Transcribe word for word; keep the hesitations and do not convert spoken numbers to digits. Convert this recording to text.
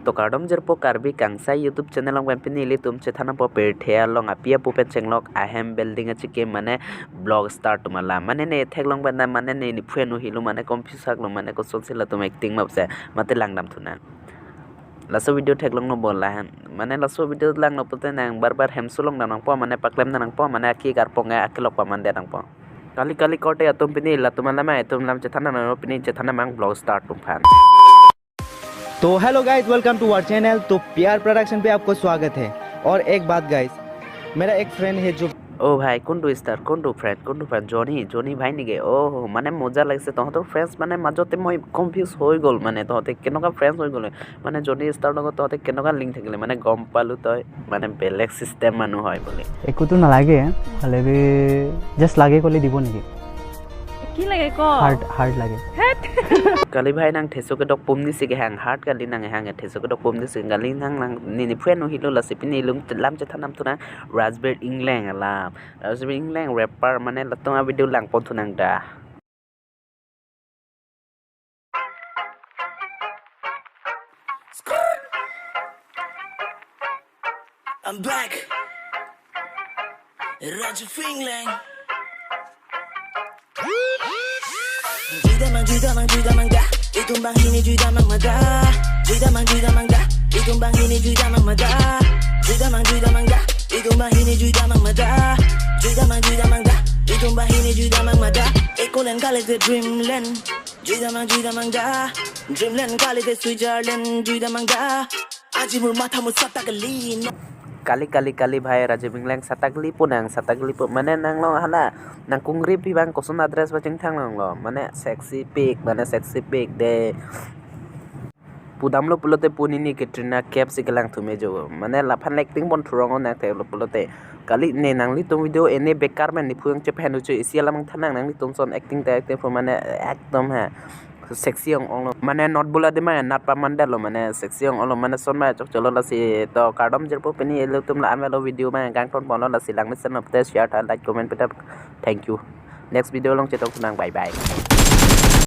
To kardom jirpo Karbi Kangsai YouTube channel along pen pini ilitum chethan nangpo pirthe along api apo pen chenglok ahem building achike mane vlog start atum alam. Mane ne theklong pen mane ne nephu anu hilo mane confuse haklo mane kosonsi latum acting mapse mate langdam thu nang. Laso video theklong no bol lahan. Mane laso video langno pute nang bar bar hemso longdam nangpo mane paklemdam nangpo mane aki karpong akelok paman de nangpo. Kali kali korte atum pini latum alam atum lam chethan nang pini chethan nang vlog start atum aphan. तो hello guys, welcome to our channel. तो PR production पे आपको स्वागत है। और एक बात गाइस, मेरा एक फ्रेंड है जो ओ भाई, কোনটো ষ্টাৰ, কোনটো ফ্ৰেণ্ড, কোনটো ফ্ৰেণ্ড? জনি, জনি ভাই নেকি? অ' মানে মজা লাগিছে। তহঁতৰ ফ্ৰেণ্ডছ মানে মাজতে মই কনফিউজ হৈ গ'ল, মানে তহঁতে কেনেকুৱা ফ্ৰেণ্ডছ হৈ গ'লে, মানে জনি ষ্টাৰ লগত তহঁতে কেনেকুৱা লিংক থাকিলে, মানে গম পালো তই মানে বেলেগ ছিষ্টেম মানুহ হয় বুলি। একোতো নালাগে, হ'লে বি জাষ্ট লাগে ক'লে দিব নেকি? কি লাগে ক? হাৰ্ট হাৰ্ট লাগে। Kali bhai, nang theso kedok pum ni si kehang, heart kali nang hang, theso kedok pum ni si kali nang nang ni nephu anu hilo lasi pini ilitum lam chethan nangthu nang Rajbir Ingleng alam. Rajbir Ingleng rapper mane latum avideo langpon thu nang da. I'm back. Rajbir Ingleng. Jui damang, jui damang, jui damang da. Itum banghini jui damang mada. Jui damang, jui damang da. Itum banghini jui damang mada. Jui damang, jui damang da. Itum banghini jui damang mada. Jui damang, jui damang da. Itum banghini jui damang mada. Ekolen kalite dreamland. Jui damang, jui damang da. Dreamland kalite Switzerland. Jui damang da. Aji mur matha mur satak li no. Kali kali kali bhai, Rajbir Ingleng satak li pu nang, satak li pu mane nanglo hala nang kungri pi bang koson address ba chingthang nanglo mane sexy pic, mane sexy pic de. Pudamlo pulote pu nini Katrina Kaif si kelang thu me jo. Mane laphan acting pon thurong nang thelo pulote. Kali ne nanglitum video ene bekar men nephu ang chephen uchu isi alam ang thanang nanglitum son acting te acting pu mane ekdom ha. Sexy ong onglo mane not bula de ma nat paman dalo mane sexy ong onglo mane son ma chok cholo lasi to kardom jirpo pini ilitum la amelo video ma gang ton ponlo lasi langmesen nopte share ta like comment pita. Thank you. Next video along chetok nang, bye bye.